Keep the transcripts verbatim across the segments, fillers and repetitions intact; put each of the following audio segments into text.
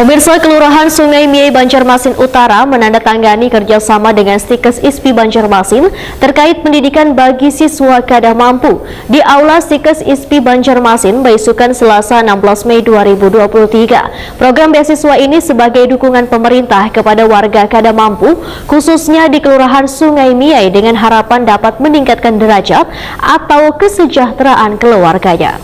Pemirsa, Kelurahan Sungai Miai Banjarmasin Utara menandatangani kerjasama dengan Stikes ISPI Banjarmasin terkait pendidikan bagi siswa kada mampu. Di Aula Stikes ISPI Banjarmasin, baisukan Selasa enam belas Mei dua ribu dua puluh tiga, program beasiswa ini sebagai dukungan pemerintah kepada warga kada mampu, khususnya di Kelurahan Sungai Miai, dengan harapan dapat meningkatkan derajat atau kesejahteraan keluarganya.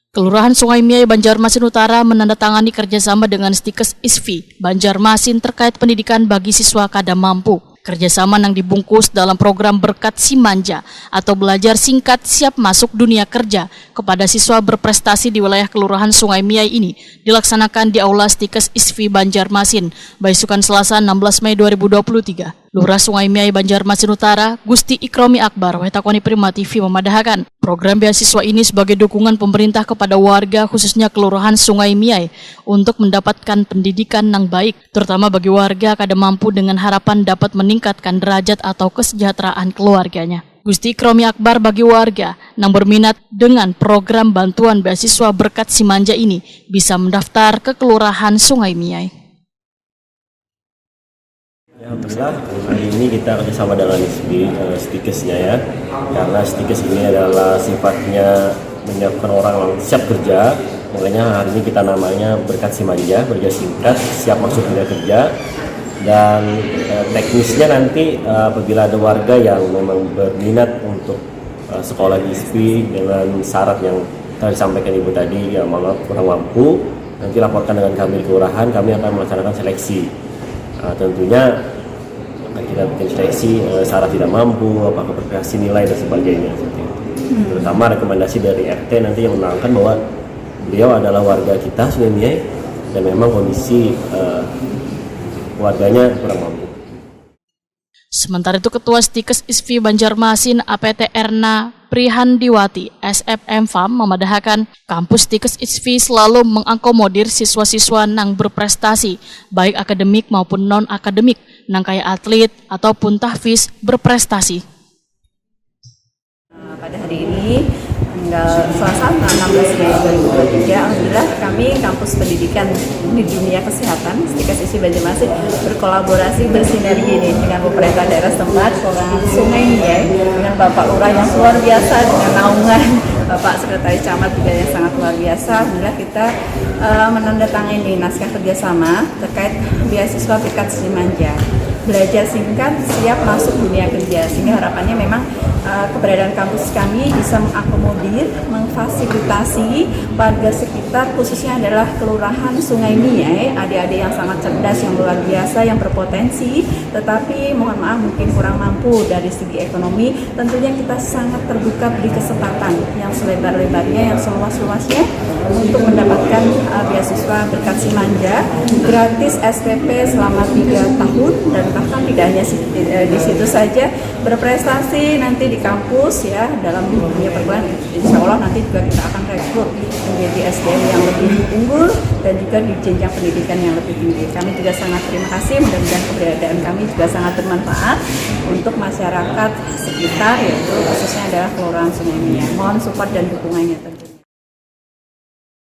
Kelurahan Sungai Miai Banjarmasin Utara menandatangani kerjasama dengan Stikes ISPI Banjarmasin terkait pendidikan bagi siswa kada mampu. Kerjasama nang dibungkus dalam program Berkat Simanja atau belajar singkat siap masuk dunia kerja kepada siswa berprestasi di wilayah Kelurahan Sungai Miai ini dilaksanakan di Aula Stikes ISPI Banjarmasin, baisukan Selasa enam belas Mei dua ribu dua puluh tiga. Lurah Sungai Miai Banjarmasin Utara, Gusti Ikromi Akbar, wetakoni Prima T V memadahakan, program beasiswa ini sebagai dukungan pemerintah kepada warga, khususnya Kelurahan Sungai Miai, untuk mendapatkan pendidikan nang baik, terutama bagi warga kada mampu, dengan harapan dapat meningkatkan derajat atau kesejahteraan keluarganya. Gusti Ikromi Akbar bagi warga nang berminat dengan program bantuan beasiswa Berkat Simanja ini bisa mendaftar ke Kelurahan Sungai Miai. Alhamdulillah, hari ini kita kerjasama dengan ISPI, eh, Stikesnya ya, karena Stikes ini adalah sifatnya menyiapkan orang yang siap kerja, makanya hari ini kita namanya Berkat Simanja, belajar singkat, siap masuk dunia kerja, dan eh, teknisnya nanti eh, apabila ada warga yang memang berminat untuk eh, sekolah di ISPI dengan syarat yang telah disampaikan ibu tadi, ya maaf kurang mampu, nanti laporkan dengan kami di kelurahan, kami akan melaksanakan seleksi. Eh, tentunya akan kita bikin seleksi eh, syarat tidak mampu, apakah berprestasi nilai dan sebagainya seperti itu. Terutama rekomendasi dari R T nanti yang menerangkan bahwa beliau adalah warga kita Sungai Miai dan memang kondisi eh, warganya kurang mampu. Sementara itu, Ketua Stikes ISPI Banjarmasin, A P T Erna Prihandiwati, S F M Farm, memadahakan kampus Stikes ISPI selalu mengakomodir siswa-siswa nang berprestasi, baik akademik maupun non-akademik, nang kaya atlet ataupun tahfiz berprestasi. Pada hari ini, tanggal Selasa, tanggal enam belas Mei dua ribu dua puluh tiga, alhamdulillah kami Kampus Pendidikan di Dunia Kesehatan, Stikes ISPI Banjarmasin, berkolaborasi, bersinergi nih dengan pemerintah daerah setempat, Kelurahan Sungai Miai, dengan Bapak Lurah yang luar biasa, dengan naungan Bapak Sekretaris Camat juga yang sangat luar biasa. Alhamdulillah kita eh, menandatangani naskah kerjasama terkait beasiswa Berkat Simanja. Belajar singkat, siap masuk dunia kerja, sehingga harapannya memang eh, keberadaan kampus kami bisa mengakomodir, memfasilitasi warga sekitar, khususnya adalah Kelurahan Sungai Miai, adik-adik yang sangat cerdas, yang luar biasa, yang berpotensi, tetapi mohon maaf mungkin kurang mampu dari segi ekonomi. Tentunya kita sangat terbuka, beri kesempatan yang selebar-lebarnya, yang seluas-luasnya untuk mendapatkan uh, beasiswa Berkat Simanja, gratis S P P selama tiga tahun, dan bahkan tidak hanya si- eh, di situ saja, berprestasi nanti di kampus ya, dalam dunia perkuliahan. Insya Allah nanti juga kita akan rekrut menjadi S D M yang lebih unggul dan juga di jenjang pendidikan yang lebih tinggi. Kami juga sangat terima kasih, mudah-mudahan keberadaan kami juga sangat bermanfaat untuk masyarakat sekitar, yaitu khususnya adalah Kelurahan Sungai Miai. Mohon support dan dukungannya tentu.